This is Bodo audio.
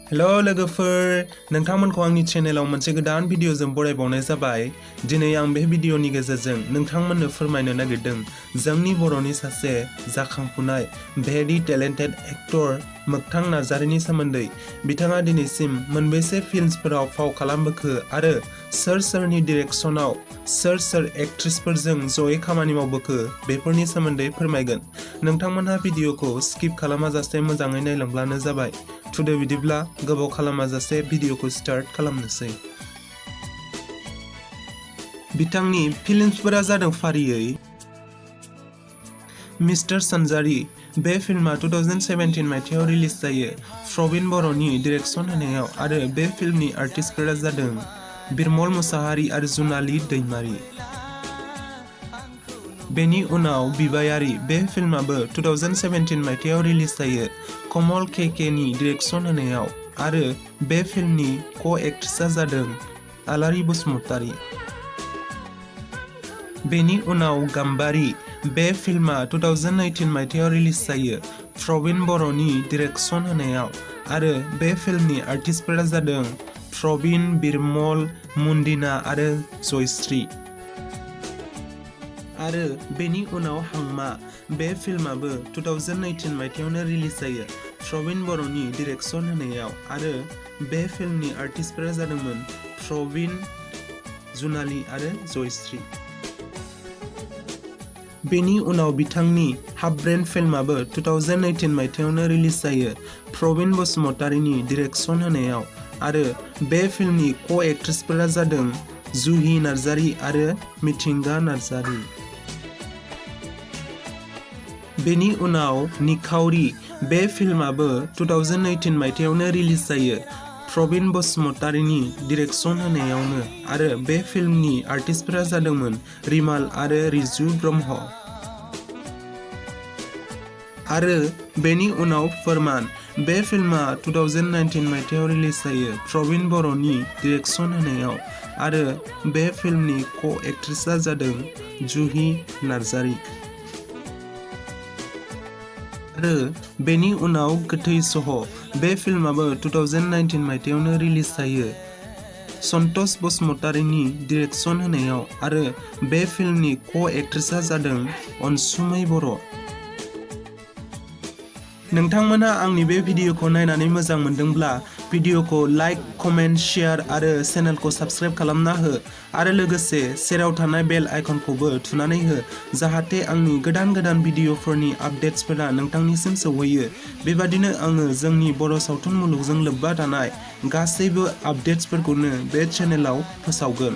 हेलो लोगोफोर, नोंथांमोनखौ आंनि चेनेलाव मोनसे गोदान भिडिअजों बरायबावनाय जाबाय। दिनै आं बे भिडिअनि गेजेरजों नोंथांमोननो फोरमायनो नागिरदों जोंनि बर'नि सासे जाखांफुनाय भेरि टेलेन्टेड एक्टर मोगथां नार्जारीनि सोमोन्दै। बिथाङा दिनैसिम मोनबेसे फिल्मफोराव फाव खालामबोखो आरो सोर सोरनि डिरेक्शनाव सोर एक्ट्रेसफोरजों जयै खामानि मावबोखो बेफोरनि सोमोन्दै फोरमायगोन। नोंथांमोनहा भिडिअखौ स्किप खालामाजासे मोजाङै नायलांब्लानो जाबाय। टुडे बिदिब्ला गोबाव खालामाजासे भिडिअखौ स्टार्ट खालामनोसै। बिथांनि फिल्मफोरा जादों फारियै मिस्टार सानजारी। बे फिल्मा 2017 मायथाइयाव रिलिज जायो प्रबिन बर'नि डिरेक्शन होनायाव आरो बे फिल्मनि आर्टिस्टफोरा जादों बिरमल मुसाहारि आरो जुनाली दैमारी। बेनि उनाव बिबायारि। बे फिल्माबो 2017 मायथाइयाव रिलिज जायो कमल के नि डिरेक्शन होनायाव आरो बे फिल्मनि को-एक्ट्रेसआ जादों आलारि बसुमतारी। बेनि उनाव गाम्बारी। बे फिल्मा 2018 मायथाइयाव रिलिज जायो प्रबिन बर'नि डिरेक्शन होनायाव आरो बे फिल्मनि आर्टिस्टफोरा जादों प्रबिन, बिरमल, मुन्दिना आरो जयश्री। आरो बेनि उनाव हांमा। बे फिल्माबो 2018 मायथाइयावनो रिलिज जायो प्रबिन बर'नि डिरेक्शन होनायाव आरो बे फिल्मनि आर्टिस्टफोरा जादोंमोन प्रबिन, जुनाली आरो जयश्री। बेनि उनाव बिथांनि हाफ ब्रेन फिल्माबो 2018 मायथाइयावनो रिलिज जायो प्रबिन बसुमतारीनि डिरेक्शन होनायाव आरो बे फिल्मनि को-एक्ट्रेसफोरा जादों जुहि नार्जारी आरो मिथिंगा नार्जारी। बेनि उनाव निखावरि। बे फिल्माबो 2018 मायथाइयावनो रिलिज जायो प्रबिन बसुमतारीनि डिरेक्शन होनायावनो आरो बे फिल्मनि आर्टिस्टफोरा जादोंमोन रिमाल आरो रिजु ब्रह्म। आरो बेनि उनाव फोरमान। बे फिल्मा 2019 मायथाइयाव रिलिज जायो प्रबिन बर'नि डिरेक्शन होनायाव आरो बे फिल्मनि को-एक्ट्रेसआ जादों जुहि नार्जारी। आरो बेनि उनाव गोथै सह'। बे फिल्माबो 2019 मायथाइयावनो रिलिज जायो सन्तोष बसुमतारीनि डिरेक्शन होनायाव आरो बे फिल्मनि को-एक्ट्रेसआ जादों अनसुमै बर'। नोंथांमोनहा आंनि बे भिडिअखौ नायनानै मोजां मोनदोंब्ला भिडिअखौ लाइक, कमेन्ट, शेयार आरो चेनेलखौ साबस्क्राइब खालामना हो आरो लोगोसे सेराव थानाय बेल आइकनखौबो थुनानै हो जाहाथे आंनि गोदान भिडिअफोरनि आपडेट्सफोरा नोंथांनिसिम सौहैयो। बेबादिनो आङो जोंनि बर' सावथुन मुलुगजों लोब्बा थानाय गासैबो आपडेट्सफोरखौनो बे चेनेलाव फोसावगोन।